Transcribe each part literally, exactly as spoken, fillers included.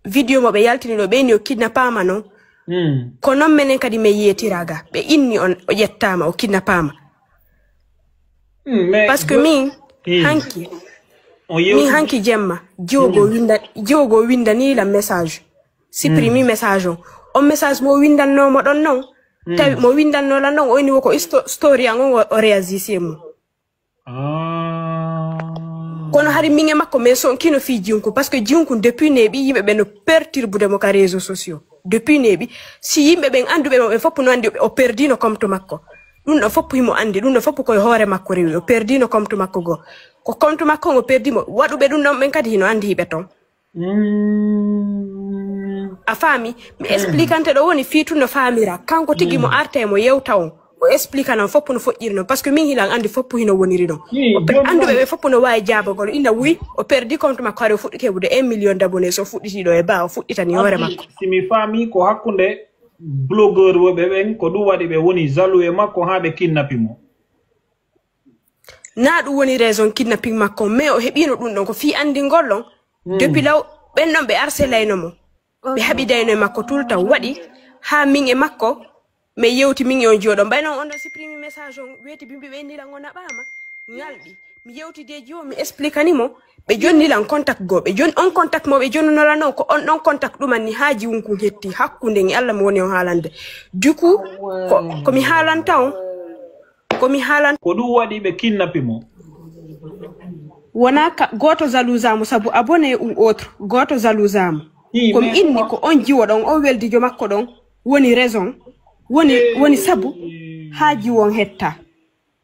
Vidéo mo ɓe yaltini ɗo, ɓe inni o kidnappama non. Hmm. Ko non menen kadi min yetiraga. Ɓe inni on o ƴettama, o kidnappama. Hmm, mais Parce que min, hmm, hanki, On min yewti hanki jemma, jiwo go Hmm. winda, jiwo go windani la message. Supprimi Hmm. message on. On message mo windanno mo ɗon non. Hmm. Tawi mo windanno lan non, o inni wo ko isto-, story an on o, o réagisi e mum. Ah. Kono hari min e makko, min sonkino fii jiwnkun, parce que jiwnkun depuis neeɓi, yimɓe ɓe no perturbude mo ka réseaux sociaux. Depuis neeɓi, si yimɓe ɓen annduɓe mo, ɓe fof no anndi o perdino compte makko. Ɗum ɗo fof himo anndi, ɗum ɗo fof ko e hoore makko rewi, o perdino compte makko goo. Ko compte makko ngo perdi mo, waɗuɓe ɗum ɗon ɓen kadi hino anndi hiɓe ton. Mm. A faami? Mi Mm. explicante ɗo woni fii tun no faamira. Kanko tigi mo Mm. arte mo yewta on. O explique non fof no foƴƴiri non. Parce que min hilan anndi fof hino woniri non. Ii, O pe-, jooni annduɓe non. ɓe fof no waawi jaabagol. Inna wuy, o perdi compte makko, hari o fuɗɗiti heɓude un million d'abonnés, so fuɗɗiti ɗo e baa, o fuɗɗitani hoore Anndi, makko. si mi faami ko hakkunde blogueur ɓe ɓen, ko ɗum waɗi ɓe woni jaloux e makko haa ɓe kidnapi mo. Na ɗum woni raison kidnapping makko, mais o heɓino ɗum ɗon ko fii anndingol on. Hmm. Depuis law, ɓen ɗon ɓe harcelayno mo. Ɓe haɓidayno e makko tout le temps. Waɗi haa min e makko, min yewti min e on jiwo ɗon. Mbayno on ɗon supprimi message on, weeti bimbi ɓe inni lan o naɓaama. Ngalɗi. Mi yewtidi e jiwo, mi expliquani mo. Ɓe jonni lan contact goo. Ɓe jon-, on contact mo ɓe jonnuno lan non, ko on ɗon contact ɗuman ni haa jiwnkun hetti. Hakkunde ngi Allah mo woni on haalande. Du coup, ko, ko mi haalanta on, Ko mi haalan. Ko ɗum waɗi ɓe kidnapi mo. Wonaa ka, gooto jalousa mo sabu abonné ou autre, gooto jalousa mo. Ii, Ko mi mais inni ko on jiwo ɗon, on weldijo makko ɗon, woni raison, woni, Ee. woni sabu haa jiwo on hetta.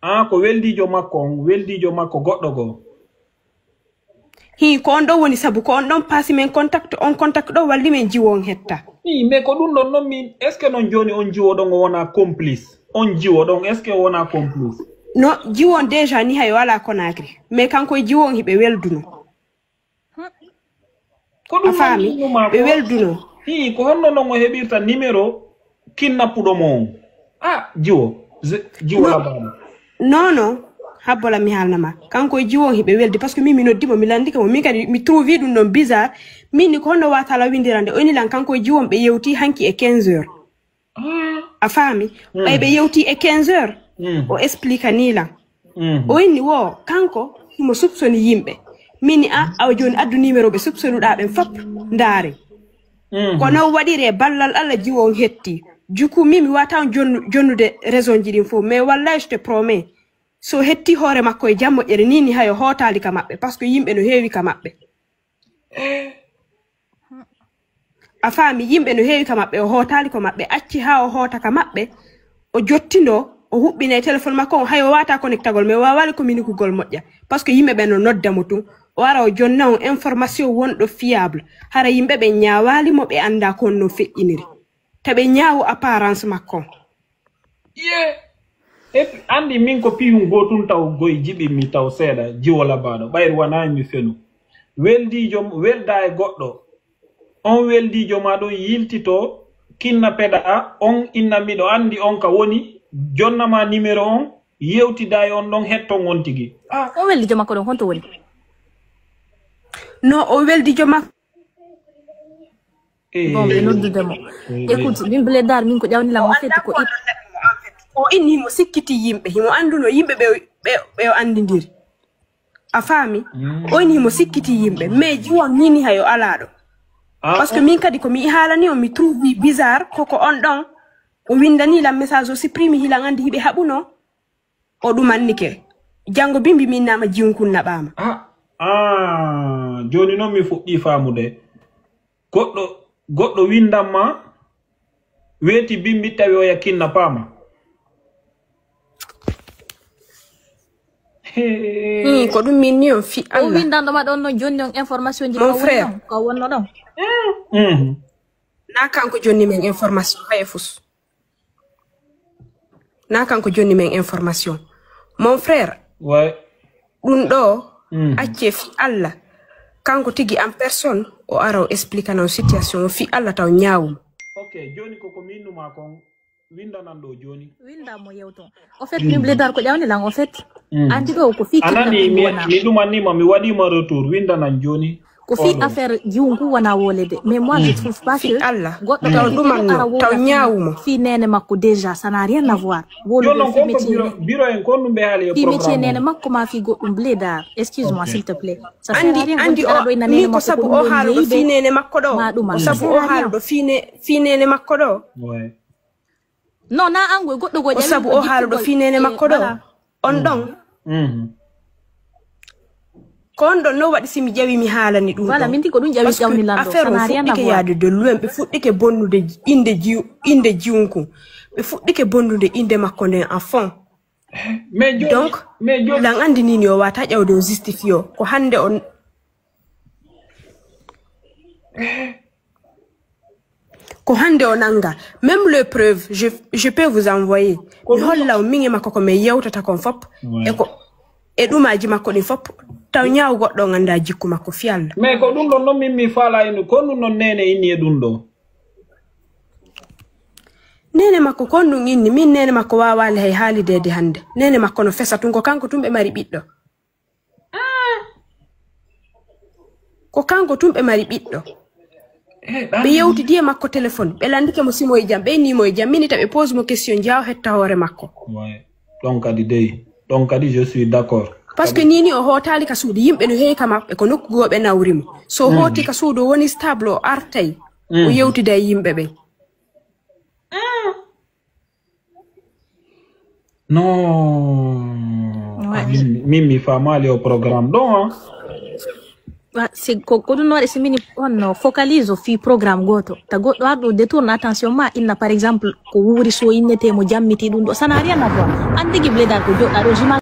Ah, ko weldijo makko on, weldijo makko goɗɗo goo. Hii, ko on ɗon woni sabu, ko on ɗon paasi men contact, on contact ɗo walli men jiwo on hetta. Ii, mais ko ɗum ɗon non min, est-ce que non jooni on jiwo ɗon o wona complice? On jiwo ɗon, est-ce que o wona complice? No, jiwo on déjà ni hay o alaa Conakry. Mais kanko e jiwo on hiɓe welduno. Ko ɗum A faami? non min numa Ɓe ko welduno. Hii, ko honno non o heɓirta numéro kinnappuɗo mo on? Ah, jiwo. Ze-, jiwo No. labaaɗo. Non, non. Habbola mi haalna ma. Kanko e jiwo on hiɓe weldi. Parce que min mi noddi mo, mi landike mo. Min kadi mi trouvi ɗum ɗon bizarre. Min ni ko honno watala windirande. O ini lan kanko e jiwo on ɓe yewti hanki e quinze heures. Ah. A faami? Mm. Ɓay ɓe yewti e quinze heures. Mm. O explique ni lan. Mm. O inni wo, kanko, himo soupçoni yimɓe. Min ni, a, awa jooni addu numéro ɓe soupçonuɗaa ɓen fop, ndaare. Mhm. Kono o waɗiri e ballal Allah jiwo on hetti. Du coup, min mi wata on jonnu-, jonnude raison ji ɗin fof. Mais wallahi, je te promets, so hetti hoore makko e jam moƴƴere ni, ni hayo hootaali ka maɓɓe. Parce que yimɓe no heewi ka maɓɓe. A faami, yimɓe no heewi ka maɓɓe, o hootaali ko maɓɓe, acci haa o hoota ka maɓɓe, o jottindoo, o huɓɓina e téléphone makko on, hay o waata connectagol, mais o waawaali communiquegol moƴƴa. Parce que yimɓe ɓen no nodda mo tun, o ara o jonna on information wonɗo fiable. Hara yimɓe ɓen ñaawaali mo, ɓe anndaa ko honno feƴƴiniri. Ta ɓe ñaawu apparence makko on. Ye. Et puis, anndi min ko piyum gootun taw goy jiɓi mi taw seeɗa, jiwo labaaɗo, ɓayri wonaa mi fenu. Weldiijo, welda e goɗɗo. On weldiijo ma ɗon yiltito, kinnapeɗa, on inna miɗo anndi on ka woni, jonna ma numéro on, yewtida e on ɗon, hetton on tigi. Ah. O weldiijo makko ɗon, honto woni? No, o weldiijo makko. Eh. Bon, ɓe noddude mo. Eh, écoute, min Blédard, min ko ƴawnilam mo fedde ko it. O inni himo sikkiti yimɓe, himo annduno yimɓe ɓe, ɓe, ɓe o anndindiri. A faami? Mm. O inni himo sikkiti yimɓe, mais jiwon nini hay o alaa ɗo. Ah, Parce que oh. min kadi ko mi haalani on, mi trouve bizarre, koko on ɗon. O windani lan message o supprimi hilan anndi hiɓe haɓuno. O ɗumannike. Janngo bimbi min nama jiwnkun naɓaama. Ah, ah, jooni noon mi fuɗɗii faamude. Goɗɗo, goɗɗo windan ma, weeti bimbi tawi oya kinnapaama. Hmm, ko ɗum min ni on fi O Allah. windanɗo ma ɗon no jonni on information ji Mon ko wonno frère. ɗon, ko wonno ɗon. Mhm. Na kanko jonni men information, hay fus. Na kanko jonni men information. Mon frère, Ouais. ɗum ɗo, Mm. acce fi Allah. Kanko tigi en personne, o ara o explique non situation, o fi Allah taw ñaawum. Ok, jooni ko ko minnuma kon, windanan ɗo jooni. Winda mo yewto. En fait, Mm. min Blédard ko ƴawni lan, en fait. Mm. Anndi ɗo ko fi A nani, kidnapping mi, wona. mi ɗumannima, mi waɗima retour, windanan jooni. Ko fii affaire jiwu ngu wona wolede, mais moi je trouve pas que goɗɗo taw ɗumanno taw ñaawumo fii nene makko déjà, ça n'a rien à voir. Wolu jonon fi kon ko métier biro ne biro en kon ɗum ɓe haali e fi métier programme nene makko ma fi goɗɗum bledar, excuse moi s'il te plaît. Ça sert à rien. Andi o ara ɗo ina nene makko ko ɗum woni yeyi ɓe ma ɗum o sabu o haalo ɗo fi ne fi nene makko ɗo. Non, na ango e goɗɗo goo o sabu o haalo ɗo fi nene makko ɗo. On ɗon. Ko on ɗon non waɗi si mi ƴawi mi haalani ɗum. Voilà, min ti ko ɗum ƴawi ƴawni lanɗo. Affaire o fuɗɗike yaade de luwen, ɓe fuɗɗike bonnude inde jiw inde jiwnkun. Ɓe fuɗɗike bonnude inde makko nden en fond. Mais joni donc mais joni lan andi nini o wata ƴawde o justifié o ko hande on. Ko hande o nanga même les preuves je, je peux vous envoyer. Mi holla on min e makko ko min yewtata kon fop. E ko e ɗumaji makko ɗin fop. Taw ñaaw goɗɗo on anda jikku makko fiyalla. Mais ko ɗum ɗon non min mi faala ino ko ɗum non nene inni e ɗum ɗo. Nene makko kon ɗum inni min nene makko wawali hay haalidede hande. Nene makko no fesa tun ko kanko tun ɓe mari ɓiɗɗo. Ko kanko tun ɓe mari ɓiɗɗo. Ɓe yewtidi e makko téléphone ɓe landike mo simo e jam ɓe inni mo e jam minita ɓe pose mo question jaawo hetta hoore makko. Ɗon kadi dey ɗon kadi je suis d'accord. Parce que nini o hootali ka suudu yimɓe no heewi ka maɓɓe ko nokku goo ɓe nawri mo. So o hooti ka suudu o woni stable o artay o yewtida e yimɓe ɓen. Non. Min mi faamaali o programme ɗon. Si ko ko ɗum waɗi si mini on no focalise o fii programme gooto ta goɗɗo arɗo détourne attention ma inna par exemple ko wuuri so innete mo jammiti ɗum ɗo ça n'a rien à voir. An tigi bledar ko joɗɗa ɗo jima.